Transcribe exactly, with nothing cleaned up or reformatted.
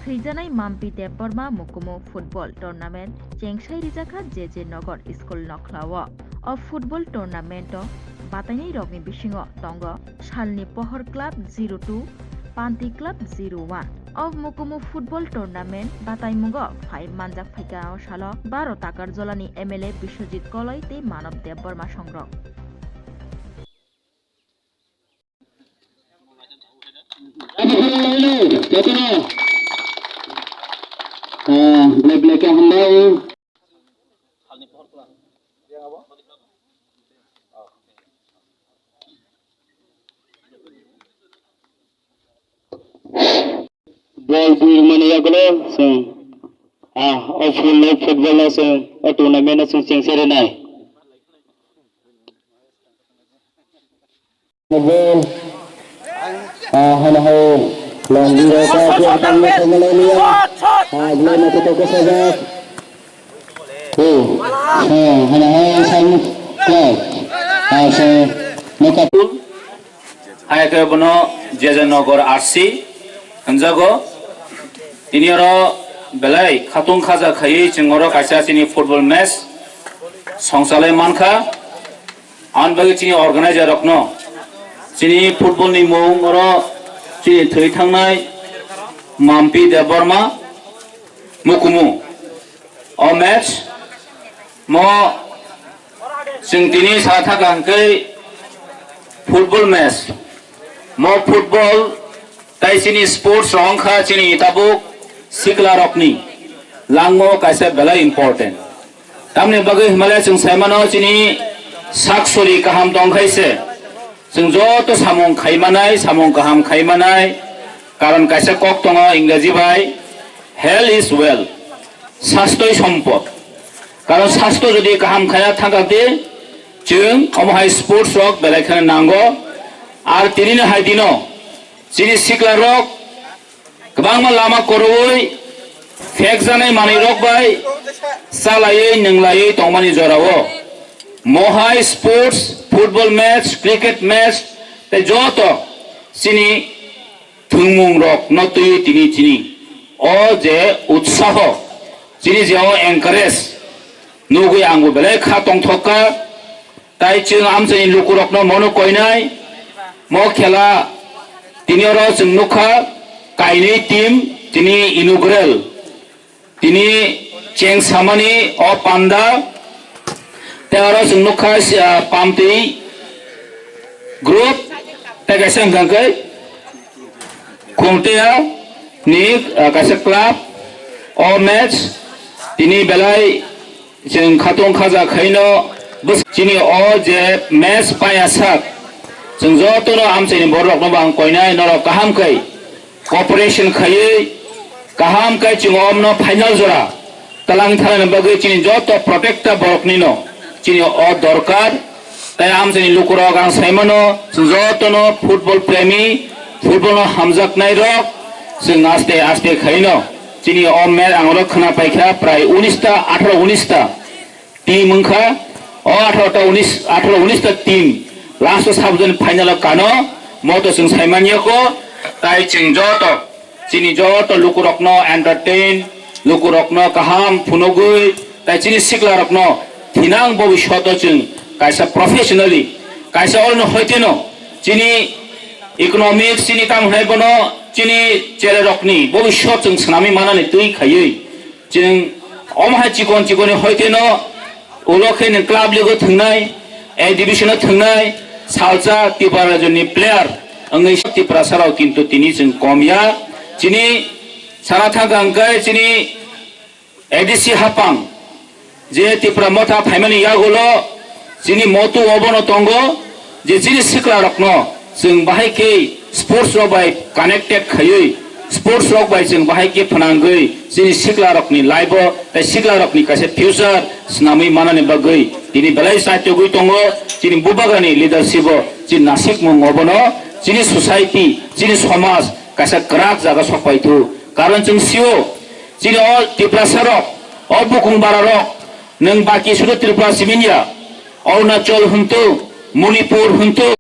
Thwijanai Mampi Debbarma Mukumu Football Tournament chengsai rijakha J J Nagar School nokhlao. O football tournament o batainai rokni bisingo tongo Salni Pohor Club zero two, Panti Club zero one. O Mukumu Football Tournament bataimungo phai manjak phaikha o salo baro Takarjolani M L A Biswajit Koloi tei Manob Debbarma songrok. Bol bui mani yagulo chwng, ah, o full football no chwng, o tournament no chwng chengse rwnai. Bol, ah, hano hai long bui rok ta bol tang na thang na niya, ah, bol na to ko sa jak. Oh, oh, hano hai sang club, ah, so no ka. Hai khe bono J J Nagar R C hwnjago. Tini oro belai khatung khaja khaiwi chwng oro kaisa chini football match songchalai mankha. Aboni bagwi chini organizer rokno chini football ni mung oro chini thwi thangnai Mampi Debbarma Mukumu. O match mo chwng tini sa thaka hwnkhe football match. Mo football tai chini sports rok wngkha chini tabuk sikla rokni langmo kaisa belai important. Tamni bagwi hwnmale chwng saimano chini sak sori kaham tongkhaise. Chwng joto samung khaimanai, samung kaham khaimanai, karon kaisa kok tongo Ingreji bai, "Health is wealth", sastoi sompod. Karon sasto jodi kaham khaya thangkakdi, chwng omo hai sports rok belai kheno nango. Ar tinino hai dino chini sikla rok kwbangma lama kwrwi phekjaknai manwi rok bai chalaiwi nwnglaiwi tongmani jorao mohai sports, football match, cricket match tei joto chini thwngmung rok no twiwi tini chini o je utsaho, chini je o encourage nugwi angbo belai kha tongthok kha. Tai chwng amchaini lukurokno mono koinai, mo khela tini oro chwng nukha kainwi team, tini inaugural, tini cheng samani o panda, tei oro chwng nukha, ah, Pamtwi group, tei kaisa hwnkha khe Khumtea ni, ah, kaisa club o match tini belai chwng khatung khaja khaino bwswk chini o je match paya sak chwng jotono amchaini borok rokno bo ang koinai norok kaham khai cooperation khaiwi kaham khai chwng omno final jora twlang thanani bagwi chini joto protector boroknino chini o dorkar. Tai amchaini lukurok ang saimano, chwng jotono football premi, football no hamjaknai rok, chwng aste aste khaino chini o match ang oro khwna paikha prai unis ta, atharo unis ta team wngkha. O atharo ta unis, atharo unis ta team last o sabjani final o kano, moto chwng saimanya ko, tai chwng joto chini joto lukurokno entertain, lukurokno kaham phunugwi, tai chini siklarokno thinang bobishoto chwng kaisa professionally, kaisa orono hoiteno chini economics, chini tamo hwnai bono chini chererokni bobishot chwng swnamwi manani twi khaiwi, chwng omo hai chikon chikoni hoiteno ulo khe nwng club league o thwngnai, A division o thwngnai, salsa Tripura rajyoni player wngwi Tiprasa rok kintu tini chwng kom ya. Chini sana thangkha hwnkhe chini A D C hapang je Tipra motha phaimani yagulo chini motu obono tongo je chini siklarokno chwng bahai khe sports rok bai connected khaiwi, sports rok bai chwng bahai khe phnangwi chini siklarokni life o tei siklarokni kaisa future swnamwi manani bagwi tini belai chaitogwi tongo. Chini bubagrani leadership o chini nasikmung obono chini society, chini somaj kaisa kwrak jaga sokpaithu. Karon chwng sio, chini o Tiprasa rok, o bukung bara rok, nwng baki sudu Tripura simi ya, Arunachal hwntu, Manipur hwntu,